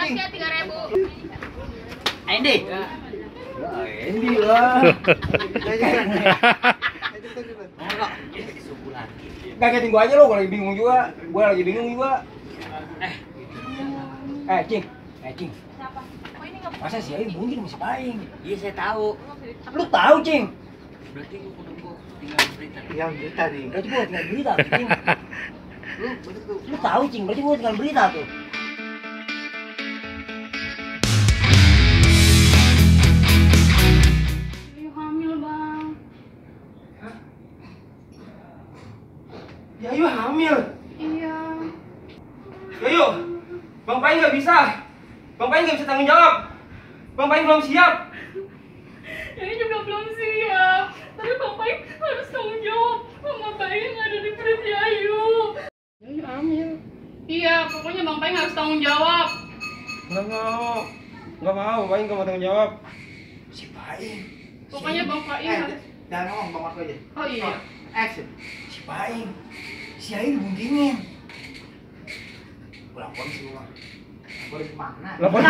Makasih ya 3.000. Andy. Andy lah. Ngagetin gua aja lo, gua lagi bingung juga. Cing. Siapa? Oh ini nggak Masa si Ayu mungkin masih paling? Iya saya tahu. Lu tahu, Cing? Berarti gua tinggal berita. Yang berita nih. Berarti gua tinggal berita, Cing. Lu tahu, Cing? Berarti gua tinggal berita tuh. Ayu hamil bang. Ya Ayu hamil. Iya. Ayu, Bang Pai nggak bisa. Bang Pai nggak bisa tanggung jawab. Bang Pai belum siap. Ini juga belum siap. Tapi Bang Pai harus tanggung jawab sama bayi yang ada di perut Ayu. Ayu hamil. Iya, pokoknya Bang Pai harus tanggung jawab. Nggak mau, Bang Pai nggak mau tanggung jawab. Si Pai. Pokoknya Bang Pai harus. Jangan ngomong, Bang Marco aja. Oh iya. Action. Si Pai. Si Ayu dibuntingin. Gua laporin sih gua. Laporin kemana? Laporin.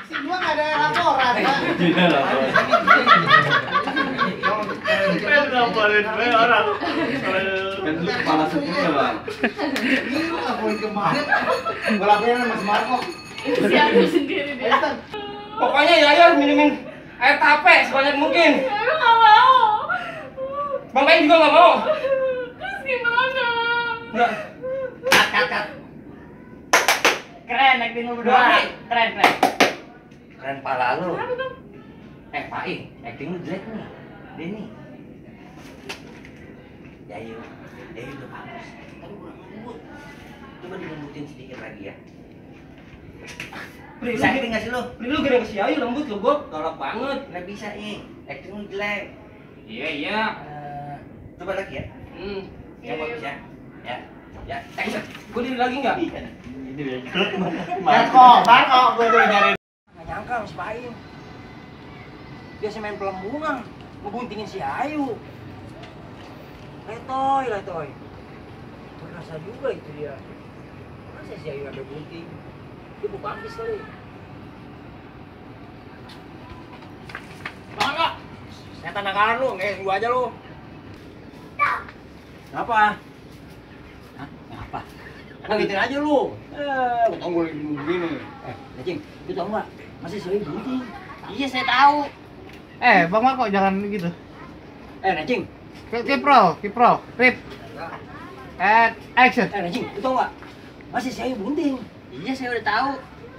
Si gua nggak ada laporan, Pak. Laporin orang. Kan lu kepala sukunya, Bang. Ini lu laporin kemana? Gua laporin sama Mas Marco. Si Ayu sendiri dia. Ayo, Tan. Pokoknya ya Ayu harus minumin air tape sebanyak mungkin. Ayu nggak mau. Bang Pai juga nggak mau. Terus gimana? Nggak. Kat. Keren acting lu berdua. Keren. Keren pala lu. Kenapa tuh? Pai, acting lu jelek nih. Denny. Yayu udah bagus. Tapi kurang lembut. Coba dilembutin sedikit lagi ya. Bisa acting nggak sih lu? Lu gede ke si Ayu lembut ke gua galak banget. Nggak bisa nih. Acting lu jelek. Iya. Coba lagi ya. Yang bagus ya. Ya, action. Gua diri lagi nggak? Marco, gue tuh nyari. Nggak nyangka sama si Pai. Dia sih main pelembungan, ngebuntingin si Ayu. Letoy. Merasa juga itu dia. Masa si Ayu ada bunting? Dia bukan bangkis kali. Bangga. Setan nakalan lu, ngein gua aja lu. Apa? Hah? Apa? Ngagetin aja lu. Gua tau gua lagi begini. Cing, lu tau nggak? Masih si Ayu bunting. Iya saya tahu. Bang Marco jangan gitu. Cing. Kipro, rip. And action. Cing, lu tau nggak? Masih si Ayu bunting. Iya saya udah tahu.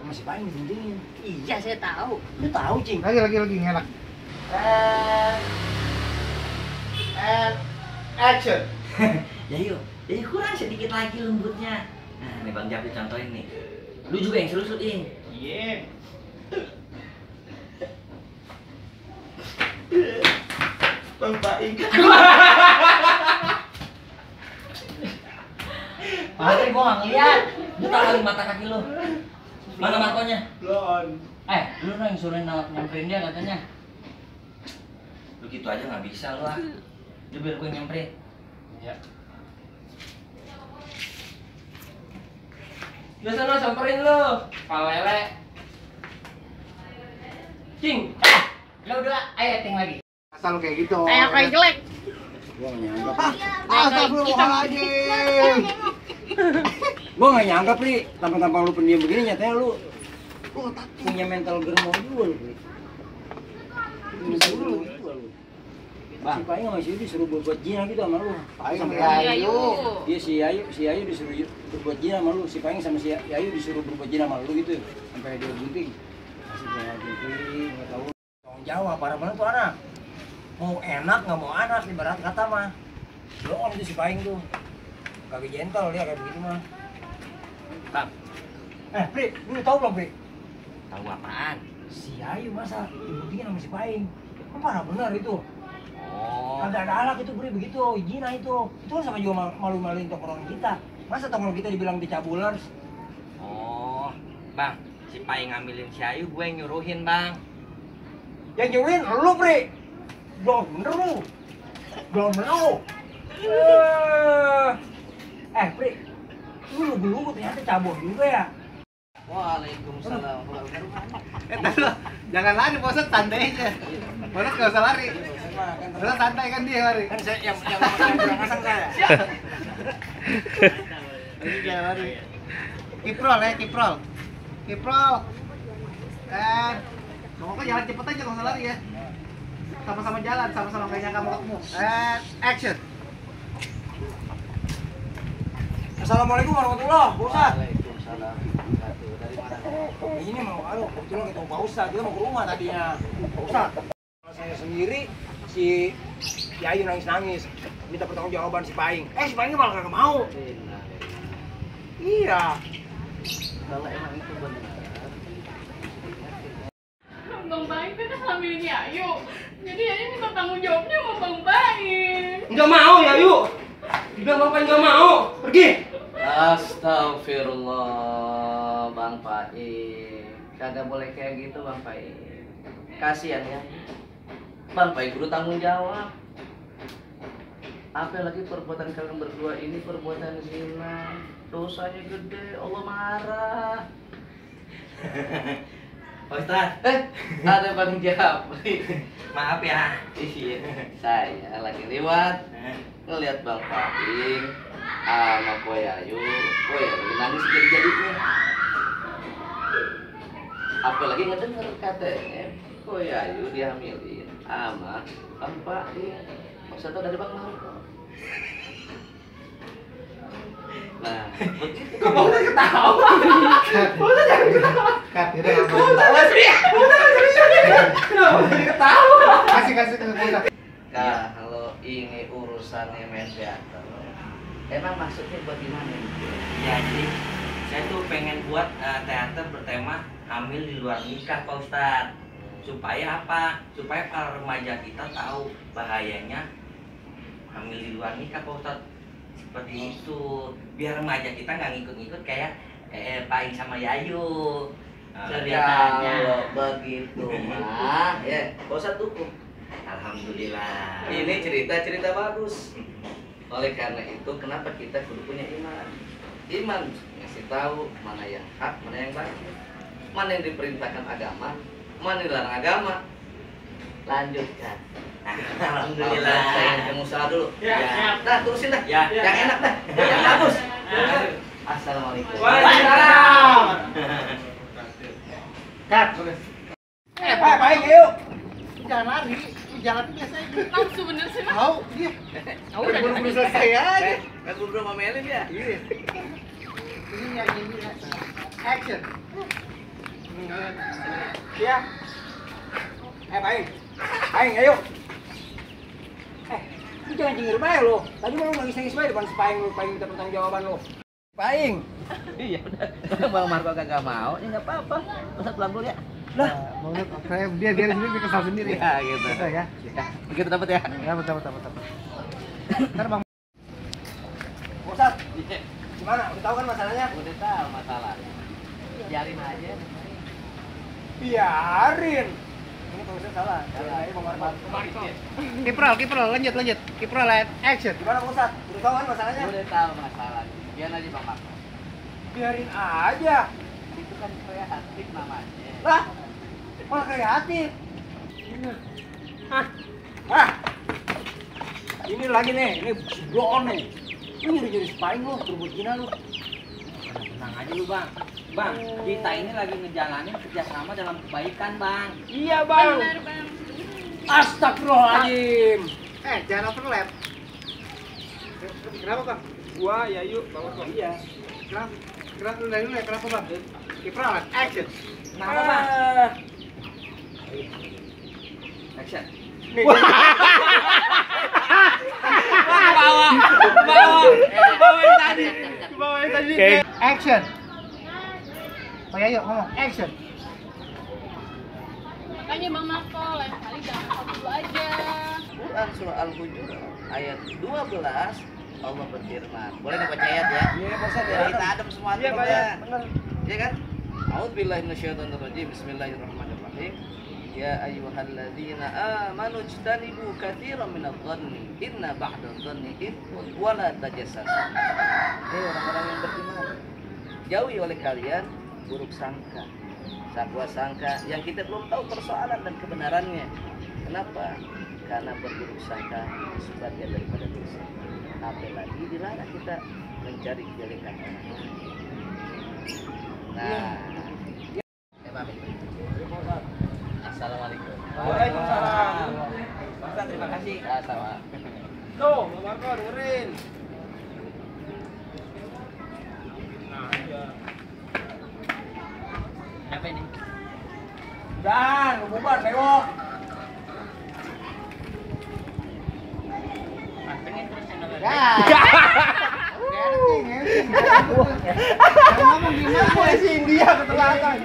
Masih Pai dibuntingin. Iya saya tahu. Lu tahu, Cing? Lagi ngelak. And action. Yayu kurang sedikit lagi lembutnya. Nah, nih Bang Japri contohin nih. Lu juga yang selusutin. Iya. Bang Pai. Patri gua nggak ngeliat. Lu taruh mata kaki lu. Mana Markonya? Belum. Lu yang suruh nyamperin dia katanya. Lu gitu aja nggak bisa lu ah. Lu biar gue nyamperin. Ya. Udah sana samperin lu, palele. Cing. Lu udah, ayo acting lagi. Asal lu kayak gitu. Kayak jelek. Gua nggak nyangka. Astagfirullahaladzim. Gua nggak nyangka, Pri. Tampang-tampang lu pendiam begini, nyatanya lu punya mental germo juga lu, Pri. Disuruh gitu lu. Si Pai nggak masih disuruh berbuat zina gitu sama lu. Pai sama Ayu. Iya si Ayu disuruh berbuat zina sama lu. Si Pai sama si Ayu disuruh berbuat zina sama lu gitu. Sampai dia bunting. Masih jangan bunting, nggak tahu. Tanggung jawab, parah banget tuh anak. Mau enak nggak mau anak, ibarat kata mah. Doang itu si Pai tuh. Kagak gentle dia kayak begitu mah. Bang, Pri, lu tahu belum, Pri? tahu apaan? Si Ayu masa dibuntingin sama si Pai. Kan parah benar itu. Oh. Ada anak itu, Pri, begitu, zina itu. Itu kan sama juga malu-maluin tongkrongan kita. Masa tongkrong kita dibilang dicabulers? Oh, Bang, si Pai ngambilin si Ayu, gue yang nyuruhin, Bang. Yang nyuruhin lu, Pri. Belum bener lu. Belum lu. Pri, lu ternyata cabul juga ya? Waalaikumsalam. Jangan lari, Pak Ustadz, santai aja. Pak Ustadz nggak usah lari. Pak Ustadz santai kan dia lari. Kan saya yang kurang asang saya. Ini jangan lari. Kiprol ya, kiprol. Kiprol. Pokoknya jalan cepet aja, nggak usah lari ya. Sama-sama jalan, sama-sama kayak nyangka mau ketemu. Action. Assalamualaikum warahmatullahi wabarakatuh. Waalaikumsalam. Dari mana? Ini mau kebetulan ketemu Pak Ustadz, kita mau ke rumah tadinya. Pak Ustadz, kalau saya sendiri si Ayu nangis-nangis minta pertanggungjawaban si Paing. Si Paingnya malah kagak mau. Iya. Kalau emang itu benar. Bang Baim kan hamilnya Ayu. Jadi Ayu minta tanggung jawabnya sama Bang Baim. Nggak mau ya, Ayu. Bilang Bapak nggak mau. Pergi. Astagfirullah, Bang Paim. Kagak boleh kayak gitu, Bang Paim. Kasihan ya. Bang Paim kudu tanggung jawab. Apalagi perbuatan kalian berdua ini perbuatan zina. Dosanya gede, Allah marah. Pak Ustadz, Ada Bang Japri. maaf ya. Iya, saya lagi lewat ngelihat Bang Paim sama Boy Ayu. Boy Ayu nangis jadi-jadinya. Apalagi ngedenger katanya Boy Ayu dihamilin sama Bang Paim. Maksudnya dari Bang Marco. Nah, begitu. Kok Pak Ustadz ketawa? Pak Ustadz jangan ketawa. Cut, udah nggak Pak mau. Ustadz serius. Pak Ustadz serius. Kenapa jadi ketawa? Kasih ke Pak Ustadz. Kalau ini urusannya main teater, emang maksudnya buat gimana? Jadi saya tuh pengen buat teater bertema hamil di luar nikah, Pak Ustadz. Supaya apa? Supaya para remaja kita tahu bahayanya hamil di luar nikah, Pak Ustadz. Seperti itu, biar remaja kita nggak ngikut-ngikut kayak Paing sama Yayu. Kalau begitu mah, ya, bosan dukung. Alhamdulillah. Ini cerita-cerita bagus. Oleh karena itu, kenapa kita kudu punya iman? Iman ngasih tahu mana yang hak, mana yang batil, mana yang diperintahkan agama, mana yang dilarang agama. Lanjutkan. Alhamdulillah. Saya pengusaha dulu. Ya. Nah, terusin dah. Ya. Yang enak dah. Yang bagus. Assalamualaikum. Waalaikumsalam. Cut. Paing, ayo. Jangan lari. Jalan itu biasa aja. Nafsu bener sih, Mas. Mau dia. Buru-buru selesai aja. Kan buru sama Melin ya? Iya. Ini nyanyi ini ya. Action. Iya. Paing. Paing, ayo. Lu jangan jingir bae lo. Tadi mau nangis-nangis bae depan si Paing lu, Paing minta pertanggungjawaban lo. Paing. Iya udah. Bang Marco kagak mau, ya nggak apa-apa. Ustaz pulang dulu ya. Lah, mau saya dia sendiri dia kesal sendiri. Ya gitu. Bisa ya. Begitu dapat ya. Ya betul. Ntar Bang Ustaz, gimana? Udah tahu kan masalahnya? Udah tahu masalahnya. Biarin aja. Biarin. Ini kalau saya salah. Ini Bang Marco. Kiprol, lanjut. Kiprol, action. Gimana Pak Ustaz? Udah tahu kan masalahnya? Udah tahu masalahnya. Biarin aja Bang Marco. Biarin aja. Itu kan kreatif namanya. Lah, malah kreatif. Ini lagi nih, ini bloon nih. Lu nyuri-nyuri Paing lu, berbuat zina lu. Tenang aja lu, Bang. Bang, kita ini lagi ngejalanin kerjasama dalam kebaikan, Bang. Iya Bang. Bener, Bang. Astagfirullahaladzim. Jangan overlap. Kenapa Bang? Gua, Yayu, bawa kok. Iya. Kenapa lu dari dulu ya? Kenapa Bang? Kiprol, action. Kenapa, Bang? Action. Bawa yang tadi. Action. Oh ya, yuk ngomong. Action. Makanya Bang Marco, lain kali jangan asal dulu aja. Quran surah Al-Hujurat ayat 12 Allah berfirman. Boleh nih baca ayat ya? Iya, Pak Ustaz ya. Biar kita adem semua Iya, tuh Pak ya. ya. Benar. Iya kan? A'udzubillahi minasyaitonirrajim. Bismillahirrahmanirrahim. Ya ayyuhalladzina amanu ijtanibu katsiran minadh-dhanni inna ba'dadh-dhanni ithmun wa la tajassasu. Hei orang-orang yang beriman, jauhi oleh kalian buruk sangka, sakwa sangka yang kita belum tahu persoalan dan kebenarannya. Kenapa? Karena berburuk sangka sebagian daripada dosa. Apalagi dilarang kita mencari kejelekan orang lain. Nah, ya pamit. Assalamualaikum. Waalaikumsalam. Pak Ustadz, terima kasih. Ya, sama. Tuh, Bang Marco dengerin. Nah, iya. Apa ini? Udahan, lu bubar, bewok. Pantengin terus channelnya. Ngomong gimana? Dia ketelatan.